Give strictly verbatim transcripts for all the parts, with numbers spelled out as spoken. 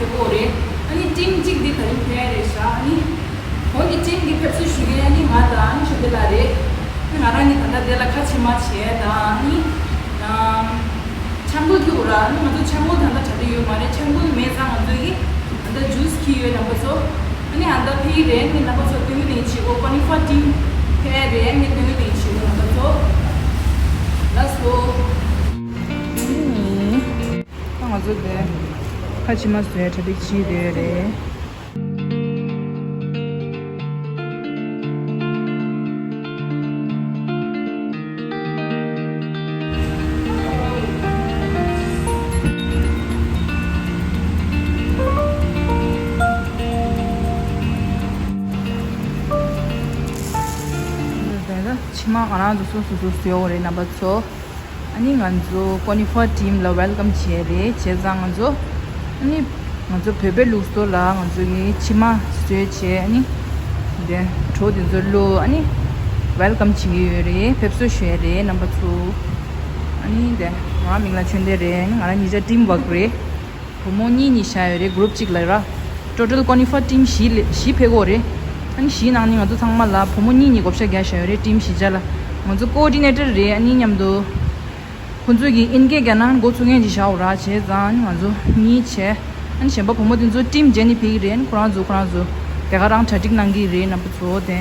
ཕེབས་ཀྱི་ཡོད་རེད། ཨ་ནི་ཊིམ་གཅིག་འདི་ད་རིང་ཕེབས་རེད་ཤག་ཨ་ནི་ཁོང་གི་ཊིམ་གྱི་ཕེབས་བསུ་ཞུ་མཁན་ཨ་ནི་ང་དང་ཨ་ནི་ཆོས་འཕེལ་ལགས་རེད། ཨ་ནི་ང་རང་གཉིས་ད་ལྟ་འདི་ལ་ཁ་ཕྱེ་མ་བྱས་དང་ཨ་ནི་ཨམ། ཆང་བུ་འཐུང་ར། ཨ་ནི་ང་ཚོ་ཆང་བུ་ད་ལྟ་གྲ་སྒྲིག་ཡོད་མ་རེད། ཆང་བུ་མེད་ཙང་ང་ཚོ་གིས་ད་ལྟ་ཇུས་འཁྱེར་ཡོད། རྣམ་པ་ཚོ་ཨ་ནི་ཨ་ད་ཕེབས་ཀྱི་རེད། ཨ་ནི་རྣམ་པ་ཚོ་སྟོན་གི་དེ་བྱེད་གོ་ཀོ་ནི་ཧྥ་ཊིམ་ཕེབས་རེད། ཨ་ནི་སྟོན་གི་དེ་བྱེད་གོ་རྣམ་པ་ཚོ། ལགས་སོ། ཨ་ནི། ད་ང་ཚོ་དེ་ཁ་ཕྱེ་མ་བཟོས་གྲ་སྒྲིག་བྱེད་བསྡད་ཡོད་རེད། དེ་ལ་ཕྱེ་མ་ང་རང་ཚོ་སོ་སོ་སོ་སོ་ཡོད་རེད། རྣམ་པ་ཚོ། ཨ་ནི་ང་ཚོ་ཀོ་ནི་ཧྥ་ཊིམ་ལ་ཝེལ་ཀམ་བྱས་རེད། བྱས་ཙང་ང་ཚོ་ཨ་ནི་ང་ཚོ་བོད་པའི་ལུགས་སྲོལ་ལ་ང་ཚོ་གི་ཕྱེ་མ་བཟོས་བྱས་ཨ་ནི་དེ་གྲོ་དེ་ཚོ་བླུགས་ཨ་ནི་ཝེལ་ཀམ་བྱེད་ཀྱི་ཡོད་རེད། ཕེབས་བསུ་ཞུ་ཡས་རེད། རྣམ་པ་ཚོ། ཨ་ནི་དེ་ང་རང་མིང་ལ་ཆོས་ལྡན་རེད། ཨ་ནི་ང་རང་གཉིས་ཆ་ཊིམ་ཝརཀ་རེད། བུ་མོ་གཉིས་གཉིས་བཞག་ཡོད་རེད། གུ་རུབ་གཅིག་ལ་ར། ཊོ་ཊལ་ཀོ་ནི་ཧྥ་ཊིམ་བཞི་ལ་བཞི་ཕེབས་ཀྱི་ཡོད་རེད། ཨ་ནི་བཞིའི་ནང་ནས་ང་ཚོ་ཚང་མ་ལ་བུ་མོ་གཉིས་གཉིས་བགོ་བཤའ་རྒྱག་བཞག་ཡོད་རེད། ཊིམ་བཞི་ཆ་ལ། ང་ཚོ་ཀོ་ཨོ་ཌི་ནེ་ཊར་རེད། ཨ་ནི་མཉམ་དུ་ཁོང་ཚོ་གིས་ཨིན་སྐད་རྒྱག་ན་འགོ་ཚུགས་མཁན་ཅིག་བཞག་ཡོད་ར། བྱས་ཙང་ཨ་ནི་ང་ཚོ་གཉིས་བྱས། ཨ་ནི་གཞན་པ་བུ་མོ་དེ་ཚོ་ཊིམ་བརྒྱད་ནས་ཕེབས་ཀྱི་རེད། ཨ་ནི་ཁོ་རང་ཚོ་ཁོ་རང་ཚོ་དེ་ག་རང་གྲ་སྒྲིག་གནང་གི་རེད། རྣམ་པ་ཚོ་དེ་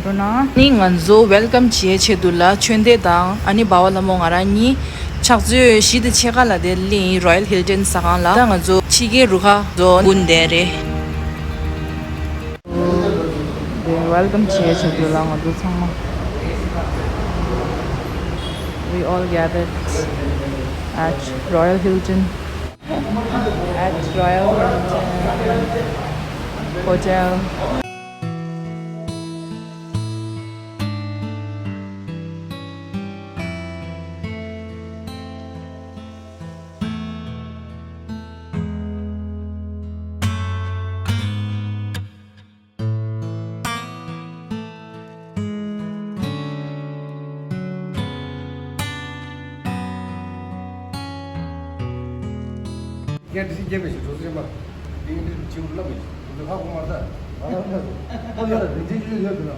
འགྲོ་ན། ཨ་ནི་ང་ཚོ་ཝེལ་ཀམ་བྱེད་ཆེད་དུ་ལ་ཆོས་ལྡན་དང་ཨ་ནི་སྦ་བ་ལྷ་མོ་ང་རང་གཉིས་ཕྱག་ཚོད་བཞི་དང་ཕྱེད་ཀ་ལ་དེ་སླེབས་ཡིན། རོ་ཡལ་ཧིལ་ཊོན་ཟ་ཁང་ལ། ད་ང་ཚོ་ཕྱི་རྒྱལ་རུ་ཁག་ཚོ་དགུན་བསྡད་རེད། དེ་ཝེལ་ཀམ་བྱེད་ཆེད་དུ་ལ་ང་ཚོ་ཚང་མ། We all gathered at Royal Hilton. At Royal Hilton Hotel. ཡང་དེ་བཞིན་རྒྱན་མེད་ཞིག་གྲོགས་སུ་ཡིན་པ། དེ་ཡིན་དུས་ཕྱི་བོར་བསླབ་མེད་ཞིག་ང་ཚོ་ཧ་གོ་མ་རེད། ད་ང་ལ་ཧ་གོ་ད་ཡ་རིན་ཆེན་ཆུ་ཆུ་ཡོད་དུ་ན།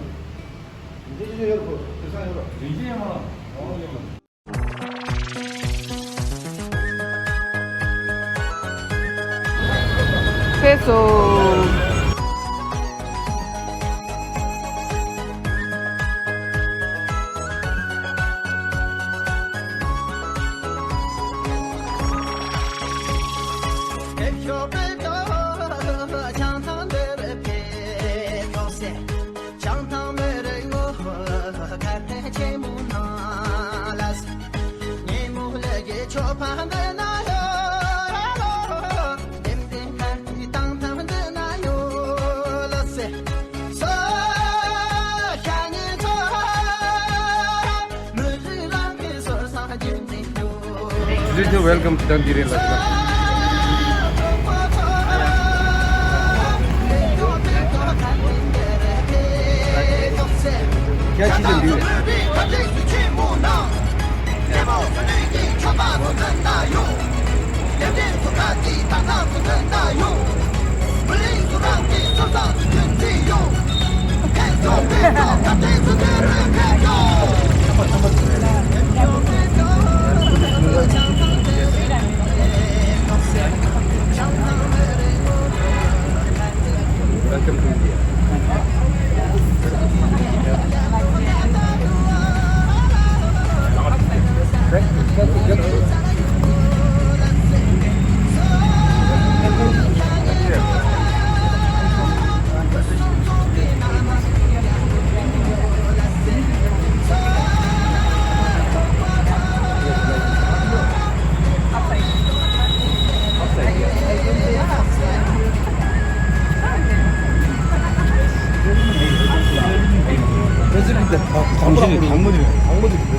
རིན་ཆེན་ཆུ་ཆུ་ཡོད་གོ་དེ་སང་ཡོད་རོ། རིན་ཆེན་ཡང་མ་ལ་ཨོ་ཡིན་མ། ཕེབས་སོང་། Welcome to Dandiri Lajna. क्या चीज़ें दी? Welcome to India.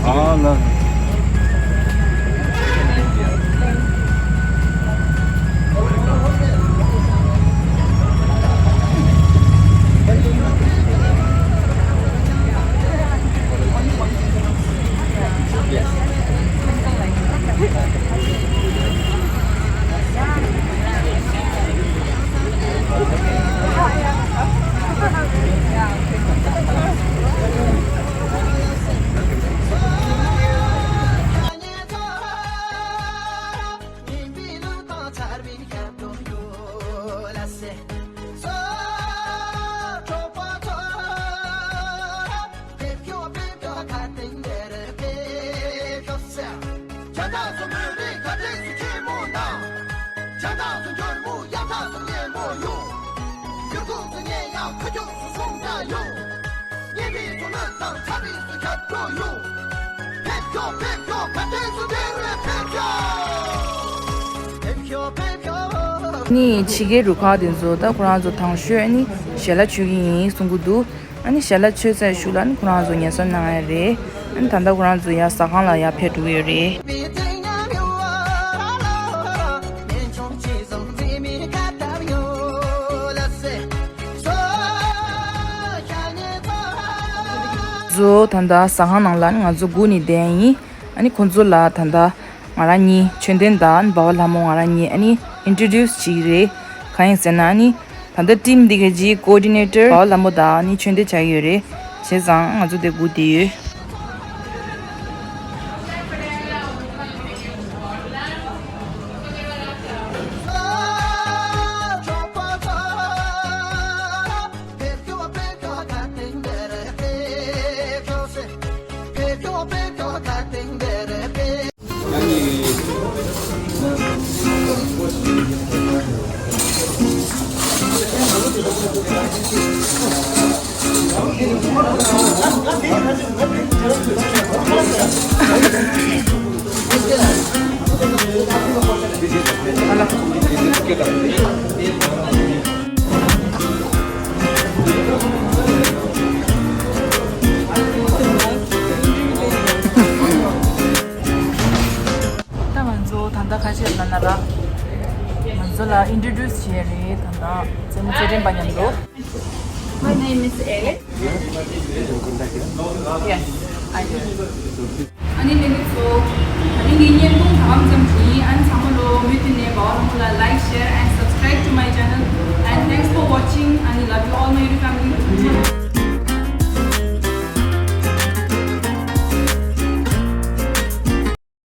ཨ་ལ། ནི་ཕྱི་རྒྱལ་རུ་ཁག་དེ་ཚོ་ད་ཁོ་རང་ཚོ་དང་ཤོས་ནི་ཞལ་ལག་མཆོད་ཀྱི་ཡིན་གསུང་གི་འདུག་ཨ་ནི་ཞལ་ལག་མཆོད་ཚར་ཤུལ་ལ་ནི་ཁོ་རང་ཚོ་ཉལ་ས་གནང་ཡ་རེད། ཨ་ནི་ད་ལྟ་ཁོ་རང་ཚོ་ཡ་ཟ་ཁང་ལ་ཡ་ཕེབས་འགྲོ་གི་ཡོད་རེད། ཚོ་ད་ལྟ་ཟ་ཁང་ནང་ལ་ནི་ང་ཚོ་སྒུག་ནས་བསྡད་ཡིན། ཨ་ནི་ཁོ་ཚོ་ལ་ད་ལྟ་ང་རང་གཉིས་མཆོད་རྟེན་དང་འབའ་བ་ལྷ་མོ་ང་རང་གཉིས་ཨ་ནི་ཨིན་ཊྲོ་ཌིའུ་སི་བྱེད་ཀྱི་རེད། གང་ཡིན་ཟེར་ན་ཨ་ནི་ད་ལྟ་ཊིམ་འདི་ག་ཅིག་ཀོ་ཨོ་ཌི་ནེ་ཊར་འབའ་བ་ལྷ་མོ་དང་ཨ་ནི་མཆོད་རྟེན་བྱ་གི་ཡོད་རེད། བྱས་ཙང་ང་ཚོ་དེ་སྒུག་བསྡད་ཡོད། ད་ང་ཚོ་ད་ལྟ་ཁ་ཤས་ལ་ན་ར་ང་ཚོ་ལ་ཨིན་ཊྲོ་ཌིའུ་སི་བྱས་རེད། ད་ལྟ་རྩེད་མོ་རྩེད་འགྲན་པ་མཉམ་དུ། My name is Ellie. Yes, I do. ཨ་ནི་དེ་ནི་ཚོ་ད་ནི་ངའི་བརྙན་ཐུང་གང་